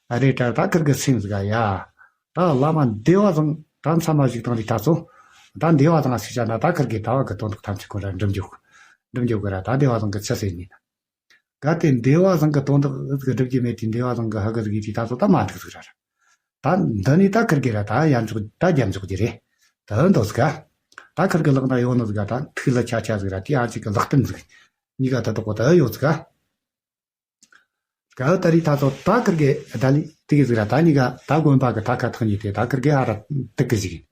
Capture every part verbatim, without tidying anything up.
ཨ་རེ་ད་ད་ཁིར་གི་སེམས་ཟིག་ག་ཡ། ད་བླ་མ་འདི་བ་བཟང་ད་མཚམས་མ་བཞུགས་བཏང་རི་ཐ་ཚོ། ད་འདི་བ་བཟང་ཞིག་བྱ་ན་ད་ཁིར་གི་ད་བ་གི་དོན་དག་ཐམས་ཅད་ཁོ་ར་འགྲུབ་འཇུག་འགྲུབ་འཇུག་གི་ར་ད་འདི་བ་བཟང་གི་ཆི་ཟེར་ནི་ན། གལ་ཏེ་འདི་བ་བཟང་གི་དོན་དག་ཟིག་འགྲུབ་ཀྱི་མེད་དེ་འདི་བ་བཟང་གི་ཧ་གི་ཟིག་ཡི་རི་ཐ་ཚོ་ད་མ་འགྲིག་ཟིག་ར་ར། ད་འདི་ནི་ད་ཁིར་གི་ར་ད་ཡར་འཇོག་ད་རྒྱབ་འཇོག་གི་རེད། ད་འདོད་ཟིག་ག་ད་ཁིར་གི་ལག་ན་ཡོད་ནི་ཟིག་ག་ད་ཐུགས་ལ་ཆ་ཆ་ཟིག་ར་དེ་ཨ་ཅིག་གི་ལག་རྟེན་ཟིག་གཉིས་ཀ་ད་དོག་གོ་ད་ཡོད་ཟིག་ག་སྐབས་དེ་རི་ཐ་ཚོ་ད་ཁིར་གི་ད་ལི་དེ་གི་ཟིག་ར་ད་གཉིས་ཀ་ད་དགོན་པ་གི་ད་ཁ་ཐག་ཉིད་དེ་ད་ཁིར་གི་ཨ་ར་དེ་གི་ཟིག་ཡིན།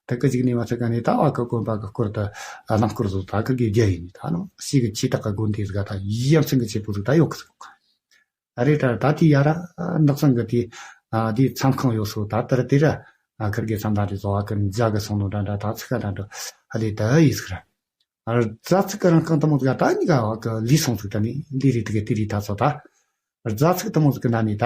དེ་གི་ཟིག་ནི་མ་ཚད་ག་ནི་ད་བ་གི་དགོན་པ་གི་སྐོར་དུ་ཨ་ནང་སྐོར་ཟོ་ད་ཁིར་གི་རྒྱ་ཡིན་ནི་ད་ནང་ཞིག་གི་ཆེ་ཐག་གི་དགོན་དེ་ཟིག་ད་ཡ་མཚན་གི་ཆེ་པོ་ཟིག་ད་ཡོད་གི་ཟིག་ཨ་རེ་ད་ད་དེ་ཡ་ར་ནག་ཚང་གི་དེ་ཨ་དེ་མཚམས་ཁང་ཡོད་སོ་ད་དེར་དེ་ར་ཨ་ཁིར་གི་མཚམས་ད་དེ་ཟོ་བ་གི་མཛའ་གི་སོང་ནོ་འདྲ་འདྲ་ད་ཚིག་ག་འདྲ་འདྲ་ཨ་ལེ་ད་ཡིན་ཟིག་ར། རྫ་ཚིག་གི་རང་རྐང་དེ་མོ་ཟིག་ད་ནི་ག་བ་གི་ལུས་སོང་ཟིག་ད་ནི་འདི་རེད་དེ་གི་དེ་རེད་ད་ཚོ་ད། རྫ་ཚིག་དེ་མོ་ཟིག་གི་ན་ནི་ད།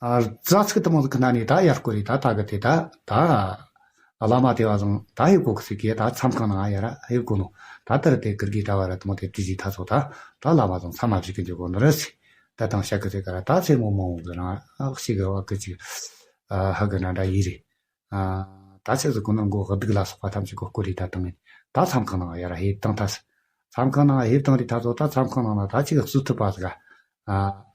རྫ་ཚིག་དེ་མོ་ཟིག་གི་ན་ནི་ད་ཡར་སྐོར་རེད་ད་ད་གི་དེ་ད་ད། བླ་མ་དེ་བ་བཟང་ད་ཧེ་གོ་གི་ཟིག་གི་ད་མཚམས་ཁང་ནང་ཡར་ཧེ་གོ་ནོ་ད་དེར་དེ་གི་གི་ད་བ་ར་དེ་མོ་དེ་དེ་རེད་ད་ཚོ་ད་ད་བླ་མ་བཟང་མཚམས་མ་བཞུགས་གི་འཇོག་གོ་ནི་རེད་ཟིག་ད་དང་ཤ་གི་ཟིག་ག་ར་ད་སེ་མོ་མོ་གི་རང་ཨ་ཞིག་གི་བ་གི་ཅིག་ཧ་གི་ན་འདྲ་ཡི་རེད། ད་ཆི་ཟིག་གོ་ནོར་མགོ་སྡུག་ལ་སོགས་པ་ཐམས་ཅད་གོ་སྐོར་རེ་ད་བཏང་ངས་ད་མཚམས་ཁང་ནང་ཡར་ཧེབ་བཏང་ཐལ། མཚམས་ཁང་ནང་ཧེབ་བཏང་རེ་ད་ཚོ་ད་མཚམས་ཁང་ནང་ན་ད་ཅིག་བཙུད་ཐུབ་པ་ཟིག་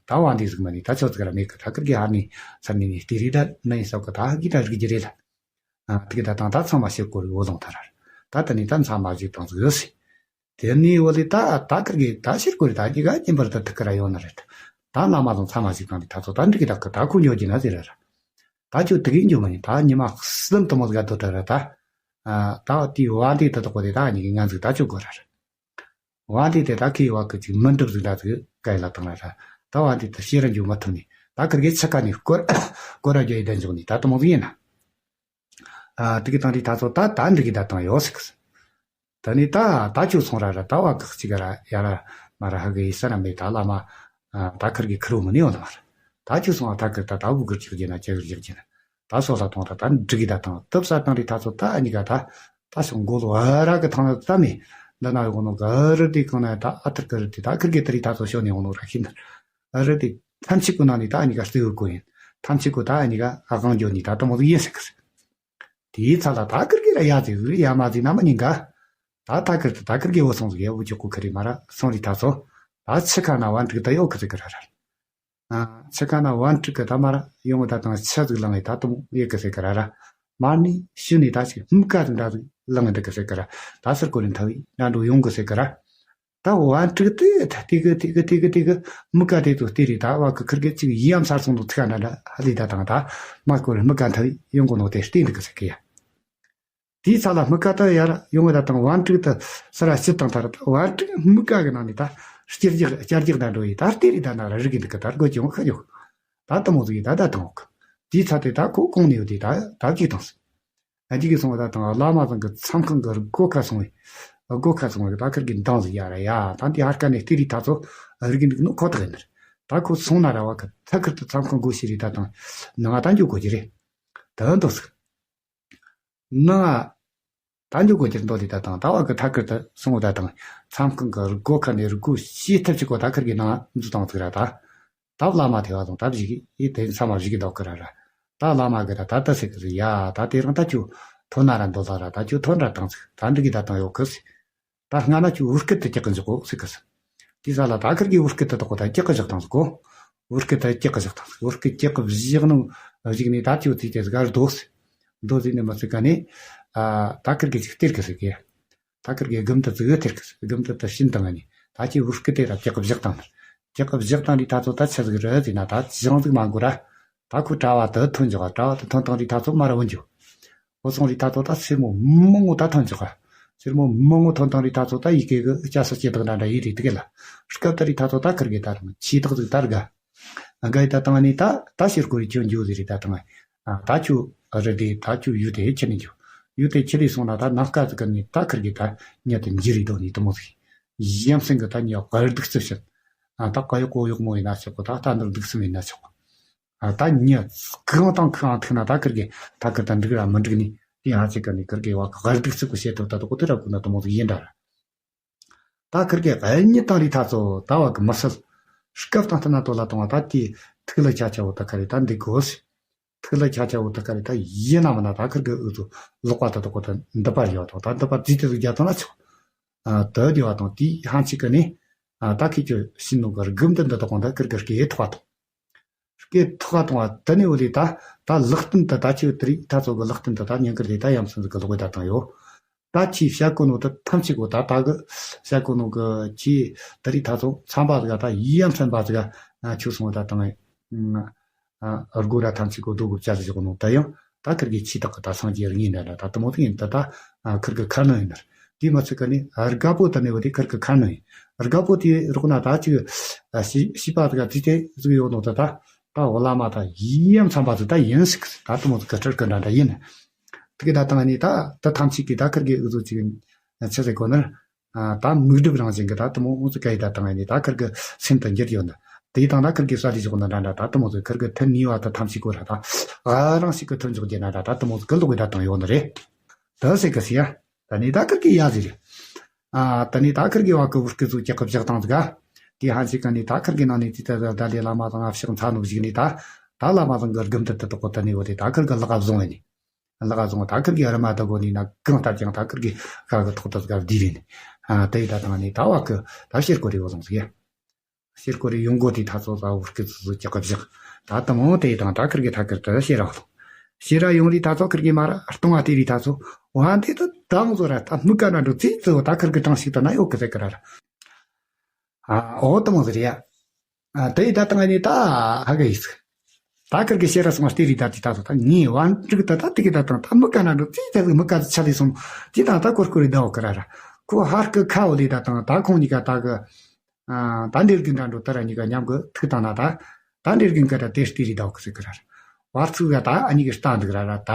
ད་བ་འདི་ཟིག་མ་ནི་ད་ཆོ་ཟིག་ར་མེད་གི་ད་ཁིར་གི་ཧ་ནི་ཚར་ནི་ནི་དེ་རེ་ད་ནི་སོགས་གི་ད་ཧ་གི་ད་རིག་རྒྱུ་རེད་ལ། དེ་གི་ད་དང་ད་ཚང་མ་ཤེས་སྐོར་འོ་ལོང་ཐ་ར། ད་ད་ནི་ད་མཚམས་མ་བཞུགས་བཏང་ཟིག་ཡོད་སི། དེ་ནས་འོ་ལི་ད་ད་ཁིར་གི་ད་ཤེས་སྐོར་ད་གི་ག་སྙིང་པར་ད་ཐུག་གི་ར་ཡོད་ནི་རེད། ད་བླ་མ་དང་མཚམས་མ་བཞུགས་བཏང་དེ་ད་ཚོ་ད་འགྲིག་གི་ད་གི་ད་ཁོ་ཉོ་རྒྱུ་ན་ཟེར་ར་ར། ད་ཁྱོད་དེ་གི་འགྱོ་མ་ཡིན་ད་ཉི་མ་གསུམ་དུ་མོ་ཟིག་ག་དོ་ད་ར་ད། ད་དེའི་བ་འདི་ད་དོག་གོ་དེ་ད་ཉི་གི་ང་ཟིག་ད་ཁྱོད་གོ་ར་ར། བ་འདི་དེ་ད་ཁི་བ་གི་ཅིག་མི་འགྲུབ་ཟིག་ད་ཟིག་ག་ཡི་ལ་བཏང་ར་ར། ད་བ་འདི་ད་ཤེས་ར་འགྱོ་མ་ཐུབ་ནི་ད་ཁིར་གི་ཆི་ཀ་ནི་སྐོར་སྐོར་ར་རྒྱ་ཡི་ད་འཇོག་ནི་ད་དུ་མོ་ཟིག་ཡིན་ན། ཨ་དེ་གི་དང་དེ་ད་ཚོ་ད་ད་འགྲིག་གི་ད་བཏང་ཡོད་ཟིག་ད་ནི་ད་ད་ཁྱོད་སོང་ར་ར་ད་བ་གི་ཅིག་ག་ར་ཡ་ར་མ་ར་ཧ་གི་ཡི་ས་ར་མེད་ད་བླ་མ། ད་ཁིར་གི་ཁིར་བོ་མི་ནི་ཡོད་ནི་མ་ར། ད་ཁྱོད་སོང་བ་ད་ཁིར་ད་ད་བུ་གིར་ཅིག་རྒྱུ་ན་ཅི་གིར་ཅིག་རྒྱུ་ན། ད་སོ་ལ་གཏོང་ར་ད་འགྲིག་གི་ད་བཏང་དུབ་ས་བཏང་རི་ད་ཚོ་ད་ཨ་ཉི་ག་ད། ད་སོང་མགོ་ལོ་ཨ་ར་གི་ཐང་ན་ད་མི། འདི་ན་ཡོང་ནོ་ག་རི་དེ་གང་ན་ད་ཨ་ཐིར་གི་རི་དེ་ད་ཁིར་གི་ད་རི་ད་ཚོ་ཤོ་ནི་ཡོང་ནོ་ར་ཤིན་ད། ཨ་རི་དེ་ཐམས་ཅད་གོ་ན་ནི་ད་ཨ་ཉི་ག་སྟེ་གོ་ཡིན། ཐམས་ཅད་གོ་ད་ཨ་ཉི་ག་ཨ་གང་འགྱོ་ནི་ད་དུ་མོ་ཟིག་ཡིན་ཟིག་གི། དེའི་ཚ་ལ་ད་ཁིར་གི་ར་ཡ་ཟིག་རི་ཡ་མ་ཟིག་ན་མ་ཉིན་ག་ད་ད་ཁིར་ད་ཁིར་གི་བུ་སོང་ཟིག་ཡ་བུ་ཅོག་གོ་ཁི་རི་མ་ར་སོང་རི་ད་ཚོ། ད་ཆི་ཁ་ན་བན་དྲུག་ད་ཡོད་ཁི་ཟིག་གི་ར་ར། ཨ་ཆི་ཁ་ན་བན་དྲུག་གི་ད་མ་ར་ཡོང་ད་དང་ཆི་ཟིག་ལང་ངི་ད་དུང་ཡེ་གི་ཟིག་གི་ར་ར། མ་ནི་ཤུ་ནི་ད་ཅིག་མུ་ཀ་ཟིག་འདྲ་ཟིག་ལང་ངི་འདུག་གི་ཟིག་གི་ར། ད་སར་གོ་རིན་ཐ་བི་ན་འགྲོ་ཡོང་གི་ཟིག་གི་ར། ད་བན་དྲུག་དེ་ད་དེ་གི་དེ་གི་དེ་གི་དེ་གི་མུ་ཀ་དེ་ཚོ་སྟེ་རི་ད་བ་གི་ཁིར་གི་ཅིག་ཡམ་སར་སོང་དུ་ཐི་ཁ་ན་འདྲ་ཧ་ལི་ད་དང་ད་མ་གོ་རི་མུ་ཀ་ཐ་བི་ཡོང་གོ་ནོ་དེ་སྟེ་འདུག་གི་ཟིག་གི་ཡ། དེའི་ཚ་ལ་མུ་ཀ་ད་ཡར་ཡོང་བ་ད་དང་བན་དྲུག་ད་སར་ཕྱི་དང་ཐར་ད་བན་དྲུག་མུ་ཀ་གི་ནང་ནས་ད་སྐྱར་རྒྱག་སྐྱར་རྒྱག་ད་འགྲོ་ཡི་ད་སྟེ་རི་ད་ན་ར་རི་གི་འདུག་གི་ད་རྒོ་ཅི་ཡོང་ཁ་ཡོད། ད་དུ་མོ་ཟིག་ཡི་ད་ད་དང་འོག་དེའི་ཚ་དེ་ད་ཁོ་གོང་ནས་ཡོད་དེ་ད་ད་གཅིག་དང་སི། ཨ་ཅིག་གིས་སོང་བ་ད་དང་བླ་མ་ཚང་གི་མཚམས་ཁང་གི་སྒོ་ཁ་སོང་བས། སྒོ་ཁ་སོང་བས་ད་ཁིར་གི་འདང་ཟིག་ཡ་ར་ཡ་ད་འདི་ཧར་ཀ་ནས་སྟེ་རི་ད་ཚོ་རིག་གི་འདུག་ནོ་ཁོ་ཐག་ཡིན་ནི་རེད། ད་ཁོ་སོང་ན་ར་བ་གི་ཐ་ཁིར་དུ་མཚམས་ཁང་སྒོ་ཕྱེ་རི་ད་དང་ནང་ང་ད་འཇུག་དགོས་ཀྱི་རེད། ད་འདུག་སི། ནང་ང་ད་འཇུག་དགོས་ཀྱི་འདུག་ལི་ད་དང་ད་བ་གི་ཐ་ཁིར་དུ་སོང་བ་ད་དང་མཚམས་ཁང་གི་སྒོ་ཁ་ནས་སྒོ་ཕྱེ་ཐབས་ཅིག་གོ་ད་ཁིར་གི་ནང་འཛུལ་བཏང་ཟིག་ར་ད། ད་བླ་མ་དེ་བ་དང་ད་བཞི་གི་ཡི་དེ་མཚམས་མ་བཞི་གི་འདོགས་ཀི་ར་ར། ད་བླ་མ་གི་ར་ད་ད་ཟེར་གི་ཟེར་ཡ་ད་དེ་རང་ད་ཁྱོད་ཐོན་ན་ར་འདོད་ལ་ར་ད་ཁྱོད་ཐོན་ར་བཏང་ཟིག་ད་འདི་གི་ད་བཏང་ཡོད་གི་ཟེར། ད་སྔ་ན་ཁྱོད་བུ་སྐད་དུ་སྐྱག་གི་འཇོག་གོ་ཟེར་གི་ཟེར། དེ་ས་ལ་ད་ཁིར་གི་བུ་སྐད་དུ་དོག་གོ་ད་སྐྱག་གི་བཞག་བཏང་ཟིག་གོ། བུ་སྐད་ད་སྐྱག་གི་བཞག་བཏང་ཟིག་བུ་སྐད་སྐྱག་གི་བཞག་ནོ་གཞུག་ནས་ད་ཁྱོད་ཚིག་དེ་ཟིག་ག་ར་འདོགས་ཟེར། འདོགས་ཟིག་ནས་མ་ཟིག་ག་ནས། ད་ཁིར་གི་ཅིག་སྟེར་གི་ཟེར་གི། ད་ཁིར་གི་སྒམ་དུ་ཙི་གི་ཐེར་གི་སྒམ་དུ་ད་ཤིན་དང་ནི་ད་ཁྱི་བུ་སྐི་དེ་ར་ལྕགས་བཞག་དང་། ལྕགས་བཞག་དང་རི་ཐ་ཚོ་ད་ཆི་ཟིག་རེད་ཟེར་ན་ད་ཅང་ཟིག་མ་འགོར་ར། ད་ཁོ་གྲྭ་བ་དུ་ཐོན་འཇོག་གྲྭ་བ་དུ་ཐོན་དང་རི་ཐ་ཚོ་མ་ར་བུན་འཇོག་ཁོ་སོང་རི་ཐ་ཚོ་ད་སེར་མོ་མང་ངོ་ད་ཐོན་འཇོག་སེར་མོ་མང་ངོ་ཐོན་དང་རི་ཐ་ཚོ་ད་ཡི་གེ་གི་སྐྱ་ས་སྐྱེ་དག་འདྲ་འདྲ་ཡིན་རི་དི་གེ་ལ། སྐབས་ད་རི་ཐ་ཚོ་ད་ཁིར་གི་ད་རུང་ཆི་དག་ཟིག་ད་ར་ག་འགའ་ཡི་ད་དང་ནི་ད་ད་ཕྱིར་སྐོར་རི་ཁྱོད་འཇུ་ཟེར་རི་ད་དང་། ད་ཁྱོད་རི་དེ་ད་ཁྱོད་ཡུལ་དེ་ཁྱེར་ནས་འཇུ། ཡུལ་དེ་ཁྱེར་རི་སོང་ན་ད་ནམ་སྐབས་ཟིག་གི་ནི་ད་ཁིར་གི་ད་ཉལ་དུ་འཇུ་རི་དོ་ནི་དུ་མོ་ཟིག་ཡ་མཚན་གི་ད་ཉལ་གར་སྡུག་རྩི་བྱེད། ད་ག་ཡོག་གོ་ཡོག་མོ་ཡིན་ན་ཆོག་གོ་ད་ད་འདིར་སྡུག་སུ་མིན་ན་ཆོག་གོ་ད་ཉལ་གང་དང་གང་ཐུག་ན་ད་ཁིར་གི་ད་ཁིར་ད་འགྲིག་ར་མི་འགྲིག་ནི་དེ་ཧ་ཅིག་གི་ནི་ཁིར་གི་བ་གར་སྡུག་རྩི་གོ་བྱེད་དོ་ད་དོ་གོ་དེ་ར་གོ་ན་དུ་མོ་ཟིག་ཡིན་འདྲ་ར། ད་ཁིར་གི་གཉིད་དང་རི་ཐ་ཚོ་ད་བ་གི་མི་སྲིད། སྐབས་དང་བསྟུན་ན་དོ་ལ་དང་བ་ད་དེ་ ཐུགས་ལ་ཆ་ཆ་བོ་ད་ག་རེ་ད་འདི་དགོས། ཐུགས་ལ་ཆ་ཆ་བོ་ད་ག་རེ་ད་ཡིན་ན་མིན་ན་ད་ཁིར་གི་འུ་ཚོ་ལོག་པ་ད་ད་གོ་ད་འདི་པར་ཡོད་དོ། ད་འདི་པར་རྫིས་ཏེ་ཟིག་རྒྱ་ཐོན་ན་ཆོག་ཨ་དོ་དེ་བ་དང་དེའི་ཧང་ཆི་གི་ནི། ཨ་ད་ཁི་ཆོ་ཤི་ནོ་གི་རྒུམ་དུ་འདི་ད་གོ་ད་ཁིར་གི་སྐེ་ཐོག་དང་། སྐད་ཐོག་གཏོང་བ་དེ་ནས་འོ་ལེ་ད། ད་ལག་རྟེན་དུ་ད་ཆེ་བ་དེ་རིགས་ད་ཚོ་གི་ལག་རྟེན་དུ་ད་ཉིན་དཀར་ལས་ད་ཡ་མཚན་ཟིག་གི་ལོག་གི་ད་བཏང་ཡོད། ད་ཆེས་བཤད་གོ་ནོ་ད་ཐམས་ཅད་གོ་ད་ད་གི་བཤད་གོ་ནོ་གི་ཆེས་དེ་རིགས་ད་ཚོ་ཚན་པ་ཟིག་ད་ཡ་མཚན་པ་ཟིག་ཆུ་སོང་བ་ད་བཏང་ཡོད། སྒོ་ར་ཐམས་ཅད་གོ་རྡོ་གི་བཅའ་ཟིག་གོ་ནོ་ད་ཡང་ད་ཁིར་གི་ཆེས་དག་གི་ད་སངས་རྒྱས་རིགས་ཡིན་ད་ད་དེ་མོ་ཟིག་ཡིན་ད་ད་ཁིར་གི་ཁ་ནོ་ཡིན་ནར། དེ་མ་ཚད་ཀ་ནི་དགའ་པོ་དེ་ནི་བ་དེ་ཁིར་གི་ཁ་ནི་ཡིན། དགའ་པོ་དེ་རོགས་ན་ད་ཅིག་ཤི་པ་དེ་ག་དེ་དེ་ཟིག་ཡོད་ནོ་ད་ད་ད་འོ་བླ་མ་ད་ཡིན་ཡང་ཚང་པ་ཟིག་ད་ཡིན་ཟིག་ད་དེ་མོ་ཟིག་གི་ཁྲིར་གི་འདྲ་འདྲ་ཡིན། དེ་གི་ད་དང་ནི་ད་ད་ཐམས་ཅད་ཀྱི་ད་ཁིར་གི་འུ་ཚོ་ཅིག་ཆི་ཟེར་གོ་ནི། ད་མིག་སྒྲིབ་རང་བཞིན་གི་ད་དེ་མོ་འུ་ཚོ་ག་ཡི་ད་དང་ནི་ད་ཁིར་གི་སེམས་དུ་འགྱུར་ཡོད་ནི། དེ་ཡི་དང་ད་ཁིར་གི་ས་ལི་ཞོག་ན་འདྲ་འདྲ་ད་དེ་མོ་ཟིག་ཁིར་གི་ཐུན་ནི་བ་ད་ཐམས་ཅད་གོ་ར་ད་ཨ་རང་ཞིག་གི་ཐུན་འཇོག་རྒྱུ་ན་འདྲ་ད་དེ་མོ་ཟིག་གི་ལོག་གི་ད་དང་ཡོད་ནི་རེད། ད་ཟེར་གི་སི་ཡ། ད་ནི་ད་ཁིར་གི་ཡ་ཟིག་རེད། ཨ་ད་ནི་ད་ཁིར་གི་བ་གི་བུར་གི་ཟུག་ཀྱག་གི་བཞག་སྟངས་ཟིག་ག་དེ་ཧ་ཅི་ག་ནི་ད་ཁིར་གི་ནང་ནས་དེ་ད་ད་ལས་བླ་མ་དང་ཨ་ཕྱག་འཚལ་ནོ་ཞིག་ནི་ད་ད་བླ་མ་དང་གི་སྒོམ་དེ་དེ་དག་གོ་ད་ནི་བོ་དེ་ད་ཁིར་གི་ལག་བཟུང་བ་ནི། ལག་བཟུང་བ་ད་ཁིར་གི་ར་མ་ད་གོ་ནི་ན་གང་ལྟར་ཀྱང་ད་ཁིར་གི་ཁ་གི་ཐོག་ད་ཟིག་ག་བསྡུས་རེ་ནི། ཨ་ད་ཡི་ད་དང་ནི་ད་བ་གི་ད་ཤེར་ཀོ་རི་བོ་བཟུང་ཟིག་ཡ། ཤེར་ཀོ་རི་ཡོང་གོ་དེ་ད་ཚོ་ད་བུར་གི་ཟུག་ཀྱག་གི་བཞག་ད་དེ་མོ་དེ་དང་ད་ཁིར་གི་ཐ་ཁིར་དུ་ཤེར་ར་བ་ལོ། ཤེར་ར་ཡོང་རི་ད་ཚོ་ཁིར་གི་མ་ར་གཏོང་བ་དེ་རི་ད་ཚོ་བ་འདི་དུ་དང་བཟོ་ར་ད་མི་ཀ་ན་འགྲོ་ཙི་ཙི་བོ་ད་ཁིར་གི་གྲངས་ཤིག་ད་ན་ཡོད་གི་ཟེར་གི་ར་ར། ཨ་འོ་དེ་མོ་ཟེར་ཡ། ཨ་དེ་ཡི་ད་དང་ནི་ད་ཧ་གི་ཡིས། ད་ཁིར་གི་ཤེར་ར་སོང་བ་སྟེ་རི་ད་དེ་ད་ཚོ་ད་ངའི་བ་འགྲིག་ད་ད་དེ་གི་ད་དང་ད་མི་ཀ་ན་འགྲོ་ཙི་ཙི་མི་ཀ་ཆ་ལི་སོང་དེ་དང་ད་ཀོར་ཀོར་རི་ད་འོ་གི་ར་ར། ཁོ་ཧར་གི་ཁ་འོ་ལི་ད་དང་ད་ཁོང་གཉིས་ཀ་ད་གི་ད་འདྲེར་གི་འདྲ་འགྲོ་ད་ར་གཉིས་ཀ་མཉམ་གི་ཐུག་བཏང་ན་ད། ད་འདྲེར་གི་འགའ་ད་དེ་སྟེ་རི་ད་འོ་གི་ཟེར་གི་ར་ར། བར་ཚུགས་ག་ད་ཨ་ནི་གི་ལྟ་འདུག་ར་ར་ད།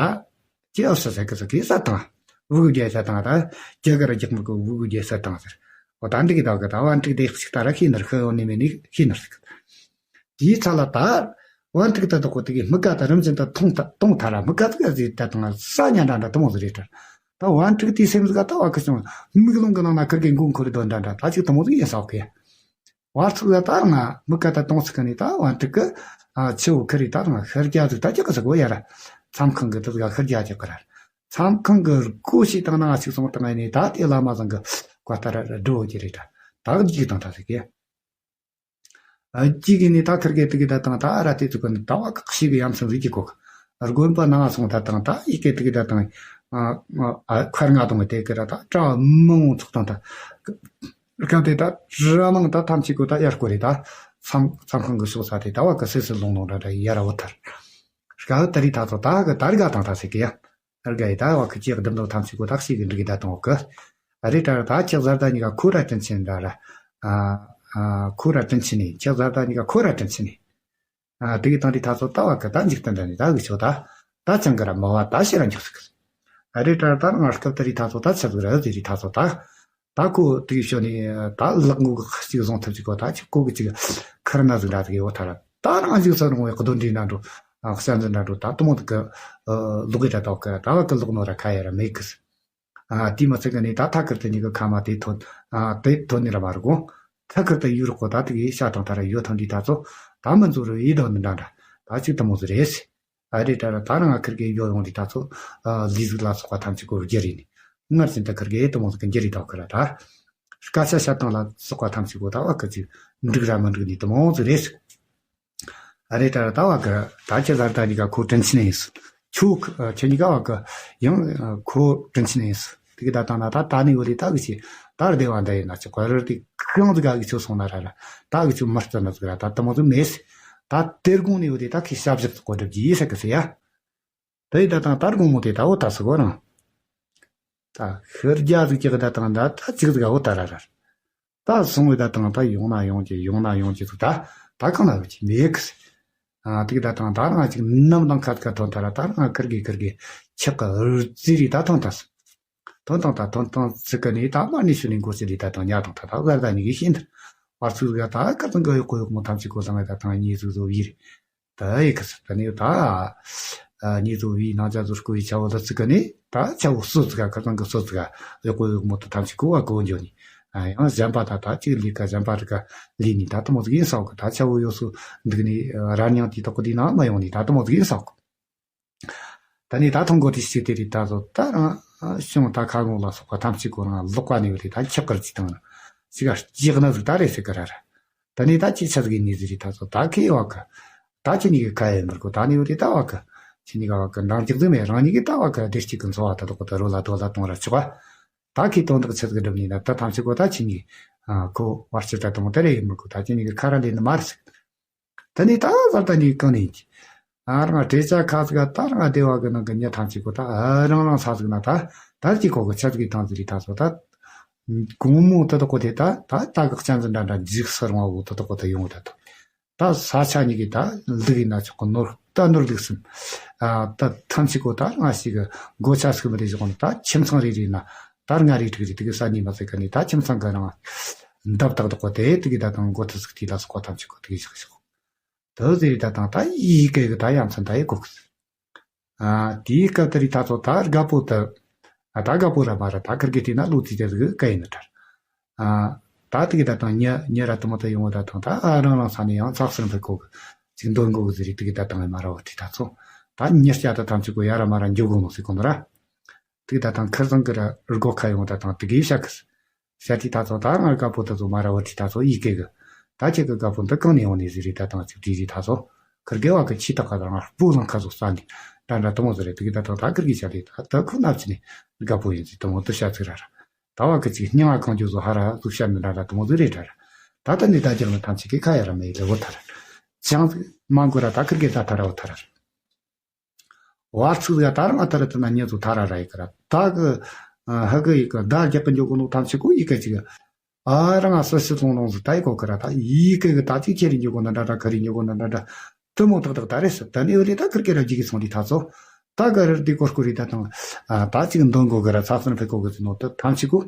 ཅི་ཨོ་ས་ཟེར་གི་ཟེར་གི་ས་དང་། བུ་གུ་རྒྱལ་ས་དང་ད། རྒྱ་གར་རྒྱག་མི་གི་བུ་གུ་རྒྱལ་ས་དང་ཟེར། འོ་ད་འདི་གི་ད་གི་ད་བ་འགྲིག་དེ་ཞིག་ད་ར་ཤི་ནར་ཤི་འོ་ནི་མེ་ནི་ཤི་ནར་ཟེར་གི། དེའི་ཚ་ལ་ད། བ་འགྲིག་ད་ད་གོ་དེ་གི་མི་ཀ་ད་རིམ་བཞིན་ད་ཐོང་ད་གཏོང་ཐ་ར་མི་ཀ་ད་ག་ཟེར་ད་དང་ས་ཉ་འདྲ་འདྲ་དེ་མོ་ཟེར་རེད་ད། ད་བ་འགྲིག་དེའི་སེམས་ཟིག་ག་ད་བ་གི་ཅུང་མིག་ལོང་གི་ནང་ན་ཁིར་གི་མགོ་འཁོར་དོ་འདྲ་འདྲ་ད་ཅིག་དེ་མོ་ཟིག་ཡིན་ས་གི། བར་ཚུགས་ལ་ད་ང་མི་ཀ་ད་གཏོང་ཚིག་གི་ནི་ད་བ་འགྲིག་གི། ཨ་ཆེ་བོ་ཁི་རི་ད་ང་ཤར་རྒྱ་ཟིག་ད་ཅི་གི་ཟིག་གོ་ཡ་ར། མཚམས་ཁང་གི་དུ་ཟིག་ཤར་རྒྱ་ཅི་གི་ར། མཚམས་ཁང་གི་སྒོ་ཞིག་དང་ནང་ཞིག་སོང་དང་ནི་ད་དེ་བླ་མ་ཚང་གི་བཀའ་ལྟར་འགྲོ་གི་རེད་ད། ད་གི་ཅིག་དང་ད་ཟིག་གི། ཨ་ཅིག་གི་ནི་ད་ཁིར་གི་དུ་གི་ད་དང་ད་ཨ་ར་དེ་ཚུགས་གི་ནི་ད་བ་ཁག་ཤིག་གི་ཡ་མཚན་ཟིག་གི་གོ་གི། དགོན་པ་ནང་སོང་ད་དང་ད་ཡི་གེ་དུ་གི་ད་དང་། ཨ་ཨ་ཁར་ང་དང་དེ་གི་ར་ད་གྲྭ་མང་ཚོགས་དང་ད། སྐབས་དེ་ད་ར་མང་ད་ཐམས་ཅད་གོ་ད་ཡར་སྐོར་རེ་ད་མཚམས་མཚམས་ཁང་གི་ཕྱོགས་ས་དེ་ད་བ་གི་སི་སི་ལོང་ལོང་ར་ད་ཡར་བོ་ཐར། སྐབས་དེ་རི་ད་ཚོ་ད་གི་ད་རི་ག་དང་ད་སི་གི་ཡ། ཨར་ག་ཡི་ད་བ་གི་ཅེག་དིམ་དོ་ཐམས་ཅད་གོ་ད་ཤི་གི་འགྲིག་གི་ད་དང་བ་གི། ཨ་རི་ད་ད་ཅེག་ཟར་ད་ཉི་ག་ཁོ་ར་དྲིན་ཆེན་ར་ར། ཨ་ཨ་ཁོ་ར་དྲིན་ཆེན་ནི་ཅེག་ཟར་ད་ཉི་ག་ཁོ་ར་དྲིན་ཆེན་ནི། ཨ་དེ་གི་དང་དེ་ད་ཚོ་ད་བ་གི་ད་འཇིག་རྟེན་ད་ནི་ད་གི་ཆོ་ད། ད་ཅང་གི་ར་མ་བ་ད་ཤི་ར་འཇོག་སི་གི། ཨ་རི་ད་ད་ང་སྐབས་ད་རི་ད་ཚོ་ད་ཆ་ཟིག་ར་ཟི་རི་ད་ཚོ་ད། ད་ཁོ་དེ་གི་ཤོ་ནི་ད་ལག་ངོ་གི་ཅིག་བཟུང་ཐུབ་ཅིག་གོ་ད་ཅིག་ཁོ་གི་ཅིག་ཁར་ན་ཟིག་ར་ཟིག་ཡོད་ཐ་ར་ད་རང་འཇིག་ས་རུང་བའི་གདོན་འདྲེ་ན་འགྲོ། ཨ་གསན་ཟིག་ན་འགྲོ་ད་དུ་མོ་དུ་གི་ལོག་གི་ད་དོག་གི་ད་བ་གི་ལོག་ནོ་ར་ཁ་ཡ་ར་མེད་གི། ཨ་དེ་མ་ཚད་གི་ནི་ད་ཐ་ཁིར་དེ་ཉི་གི་ཁ་མ་དེ་ཐོན། ཨ་དེ་ཐོན་ནི་ར་མ་རུ་གོ། ཐ་ཁིར་དེ་ཡུ་རུ་གོ་ད་དེ་གི་ཤ་དང་ད་ར་ཡོ་ཐང་འདི་ད་ཚོ་ད་མི་འཛུ་རུ་ཡི་དོ་ནི་འདྲ་འདྲ་ད་ཅིག་དུ་མོ་ཟིག་རེད། ཨ་རེ་ད་ར་ད་རང་ང་ཁིར་གི་ཡོ་ཡོང་འདི་ད་ཚོ་ལི་ཟིག་ལ་སོགས་པ་ཐམས་ཅད་གོ་རྒྱུ་རེད་ནི། སྔར་བཞིན་དུ་ཁིར་གི་དུ་མོ་ཟིག་གི་འགྱུར་རེད་དོ་ཁིར་ད། སྐད་ཆ་བཤད་སྟངས་ལ་སོགས་པ་ཐམས་ཅད་གོ་ད་བ་ཁིར་ཅིག་འགྲིག་ར་མི་འགྲིག་ནི་དུ་མོ་ཟིག་རེད། ཨ་རེ་ད་ད་བ་གི་ད་ཁྱེད་ལ་ད་ནི་ག་ཁོ་དྲིན་ཆེན་ཡིན་སུ། ཁྱོད་ཁྱེད་ནི་ག་བ་གི་ཡང་ཁོ་དྲིན་ཆེན་ཡིན་སུ། དེ་གི་ད་ད་ན་ད་ད་ནི་བ་རི་ད་གི་ཆེ་ད་ར་བདེ་བ་འདི་ཡིན་ན་ཆོག་ག་ར་དེ་གང་དུ་ག་གི་ཆོ་སོང་ན་ར་ར་ད་གི་ཆོ་མ་རྩ་ན་ཟིག་ར་ད་ད་མོ་དུ་མེད་སི། ད་དེར་དགོང་ནི་བ་རི་ད་ཁི་ཤ་བཞག་ཏུ་གོ་སྒྲུབ་ཀྱི་ཡིན་ས་གི་སི་ཡ། ད་ཡི་ད་དང་དར་དགོང་མོ་དེ་ད་འོ་ད་སི་གོ་རང་། ད་ཤར་རྒྱ་ཟིག་ཅིག་གི་ད་དང་ད་ད་ཅིག་ཟིག་འོ་ད་ར་ར། ད་སོང་བའི་ད་དང་ད་ཡོང་ན་ཡོང་གི་ཡོང་ན་ཡོང་གི་ཟིག་ད་ད་གང་ལ་བ་ཅི་མེད་གི་སི། ཨ་དེ་གི་ད་དང་ད་རང་ཅིག་ནམ་དང་ཁ་ཁ་ཐོན་ད་ར་ད་རང་ཁིར་གི་ཁིར་གི་ཆག་གི་རྩི་རི་ད་ཐོན་ད་སི། ཐོན་དང་ད་ཐོན་དང་ཚིག་གི་ནི་ད་མ་ནི་ཤུ་ནི་མགོ་སི་རི་ད་དང་ཉ་དང་ད་ད་ཟར་ད་ནི་གི་ཤིན་ད་བར་ཚུགས་ག་ད་ཀ་དང་ག་ཡོ་གོ་ཡོ་མོ་ཐམས་ཅད་གོ་ལ་ང་ད་དང་ཉི་ཟུག་ཟོ་བི་རི། ད་ཡི་ག་ས་ད་ནི་ད། ཨ་ཉི་ཚོ་བི་ནང་ཅག་ཚོ་སྐུ་ཡི་ཆ་བོ་ལ་ཚིག་ག་ནི་ད་ཆ་བོ་སོ་ཚིག་ག་ཁ་སང་གི་སོ་ཚིག་ག་ཡོ་གོ་ཡོ་མོ་ད་ཐམས་ཅད་གོ་བ་གོ་འཇོ་ནི། ཡང་གཞན་པ་ད་ད་ཅིག་ལས་ཀ་གཞན་པ་རིག་ག་ལས་ནས་ད་དུ་མོ་ཟིག་ཡིན་ས་གི། ད་ཆ་བོ་ཡོད་སུ་འདུག་ནས་ར་ཉང་དེ་དག་གི་དེ་ནང་མ་ཡོང་ནས་ད་དུ་མོ་ཟིག་ཡིན་ས་གི། ད་ནི་ད་ཐོང་གོ་དེ་ཤི་དེ་རི་ད་ཚོ་ད་རང་ཤོང་ད་ཁ་ངོ་ལ་སོགས་པ་ཐམས་ཅད་ཁོ་རང་ལོག་པ་ནས་བ་རི་ད་ཁྱབ་ཀར་ཅི་དང་ན་ཅི་ག་ཅི་ག་ན་ཟིག་ད་རེ་ཟེར་གི་ར་ར། ད་ནི་ད་ཅི་ཆ་ཟིག་ནི་ཟིག་རི་ད་ཚོ་ད་ཁེ་བ་གི། ད་ཁྱེད་གཉིས་ཀྱི་ཁ་ཡེ་མར་གོ་ད་ནི་བ་རི་ད་བ་གི། ཁྱེད་གཉིས་ཀ་བ་གི་འདང་རྒྱག་ཟིག་མེད། རང་གཉིས་ཀྱི་ད་བ་གི་བདེ་སྐྱིད་ཀྱི་འཚོ་བ་ད་དོ་གོ་ད་རོ་ལ་དོ་ལ་གཏོང་ར་ཆོག་ག། ད་ཁེ་དོན་དག་ཆ་ཟིག་འགྲུབ་ནི་ན་ད་ཐམས་ཅད་གོ་ད་ཁྱེད་གཉིས་ཁོ་བར་ཆད་ད་དོང་ད་རེ་ཡེ་མར་གོ། ད་ཁྱེད་གཉིས་ཀྱི་ཁ་ར་ལེན་ནི་མ་རེད་ཟིག། ད་ནི་ད་ཟར་ད་ནི་གང་ནས་ཀྱི། ཨ་རང་བྲེ་ཆ་ཁ་ཟིག་ད་རང་སྡེ་བ་གི་ནང་གི་མྱི་ཐམས་ཅད་གོ་ད་ཨ་རང་རང་ས་ཟིག་ན་ད་ད་ཅི་གོ་གི་ཆ་ཟིག་གི་ཐང་ཟིག་རི་ད་སོ་ད། གོང་མོ་ད་དོ་གོ་དེ་ད་ད་ད་གི་གཅན་ཟིག་འདྲ་འདྲ་འཇིགས་སུ་རུང་བ་བོ་ད་དོ་གོ་ད་ཡོང་ད་དོ། ད་ས་ཆ་གཉིས་ཀྱི་ད་ལུག་ཡིན་ན་ཆོག་གི། ནོར་ད་ནོར་ལུག་གསུམ། ཨ་ད་ཐམས་ཅད་གོ་ད་ང་ཞིག་གི་སྒོ་ཆ་སུག་མི་རེ་བཞག་ནི་ད་ཁྱིམ་ཚང་རེ་རེ་ན་ད་ལྔ་རེ་དྲུག་རེ་དེ་གི་ས་གཉིས་མ་ཟེར་ག་ནི་ད་ཁྱིམ་ཚང་གི་རང་འདབ་ཏག་ཏག་གོ་དེ་དེ་གི་ད་དང་སྒོ་ཐུ་ཟིག་དེ་ལ་སོགས་པ་ཐམས་ཅད་གོ་དེ་གི་བཞག་བཞག། དེ་ཟེར་ད་དང་ད་ཡི་གེ་གི་ད་ཡ་མཚན་ད་ཡི་གོ་གི། ཨ་དེའི་སྐབས་དེ་རི་ད་ཚོ་ད་རྒད་པོ་དེ། ཨ་ད་རྒད་པོ་ར་མ་ར་ད་ཁིར་གི་དེ་ན་ལོ་ཙི་དེ་ཟིག་གི་ཡིན་ནི་དྲ། ཨ་ད་དེ་གི་ད་དང་ཉ་ཉ་ར་དུ་མོ་ད་ཡོང་བ་ད་དང་ད་ཨ་རང་རང་ས་ནས་ཡང་ཚགས་སུ་འཕེལ་གོ་གི། ཅིག་འདོན་གོ་གི་ཟེར་རི་དེ་གི་ད་དང་མ་ར་བ་དེ་ད་ཚོ། ད་ཉ་སྐྱ་ད་ཐམས་ཅད་གོ་ཡ་ར་མ་ར་འཇོག་གོ་ནོ་ཟེར་གོ་ནོ་ར། དེ་ད་དང་ཁིར་ཚང་གི་ར་སྒོ་ཁ་ཡོང་ད་དང་དེ་གི་བཤད་གི། ཤ་ཏི་ད་ཚོ་ད་ང་དཀར་པོ་ད་ཚོ་མ་ར་བ་ཏི་ད་ཚོ་ཡི་གེ་གི། ད་ཁྱེད་ཀྱི་དཀར་པོ་འདི་གང་ནས་ཡོང་ནས་ཟེར་རེད། ད་དང་ཅིག་དྲིས་རེད་ད་ཚོ། ཁིར་གེ་བ་གི་ཆི་ཏག་ག་དང་སྤུ་ལང་ཁ་ཚོ་ས་ནས་འདྲ་འདྲ་དུ་མོ་ཟེར་རེད། དེ་གི་ད་དང་ད་ཁིར་གེ་ཤ་ཏི་ད་ད་ཁོ་ནབ་ཆི་ནས་དཀར་པོ་ཡིན་ཟེར་དུ་མོ་དུ་ཤ་ཚིག་ར་ར། ད་བ་གི་ཅིག་སྙིང་ང་གང་རྒྱུ་ཚོ་ཧ་ར་ཟུག་ཤ་ནི་འདྲ་འདྲ་དུ་མོ་ཟེར་རེད་ར་ར། ད་ད་ནི་ད་རྒྱག་ནི་ཐམས་ཅད་ཀྱི་ཁ་ཡ་ར་མེད་ལེ་བོ་ཐ་ར། ཅང་ཟིག་མང་གོ་ར་ད་ཁིར་གེ་ད་ཐ་ར་བོ་ཐ་ར་ར། བར་ཚིག་ཡ་ད་རང་ཨ་ཐ་ར་ཏི་ན་ཉེ་ཚོ་ཐ་ར་ར་ཡི་ཀ་ར་ད་གི། ཧ་གི་ཡི་ཀ་ད་རྒྱབ་པ་འཇོག་གོ་ནོ་ཐམས་ཅད་གོ་ཡི་ཀ་ཅིག། ཨ་རང་ཨ་སི་སི་ཚོང་ལོང་ཟི་ད་ཡི་གོ་ཀ་ར་ད་ཡི་ཀ་གི་ད་ཅིག་ཁྱེད་རི་འཇོག་གོ་ན་འདྲ་འདྲ་ཁ་རི་འཇོག་གོ་ན་འདྲ་འདྲ་དུ་མོ་ཏག་ཏག་ད་རེ་སི་ད་ནི་འོ་ལེ་ད་ཁིར་ཀེ་ར་ཇི་གི་སོང་རི་ད་ཚོ། ད་ག་རི་དི་ཀོར་ཀོ་རི་ད་དང་ད་ཅིག་འདོན་གོ་གི་ར་ཚ་སན་ཕེ་གོ་གི་ཟི་ནོ་ད་ཐམས་ཅད་གོ།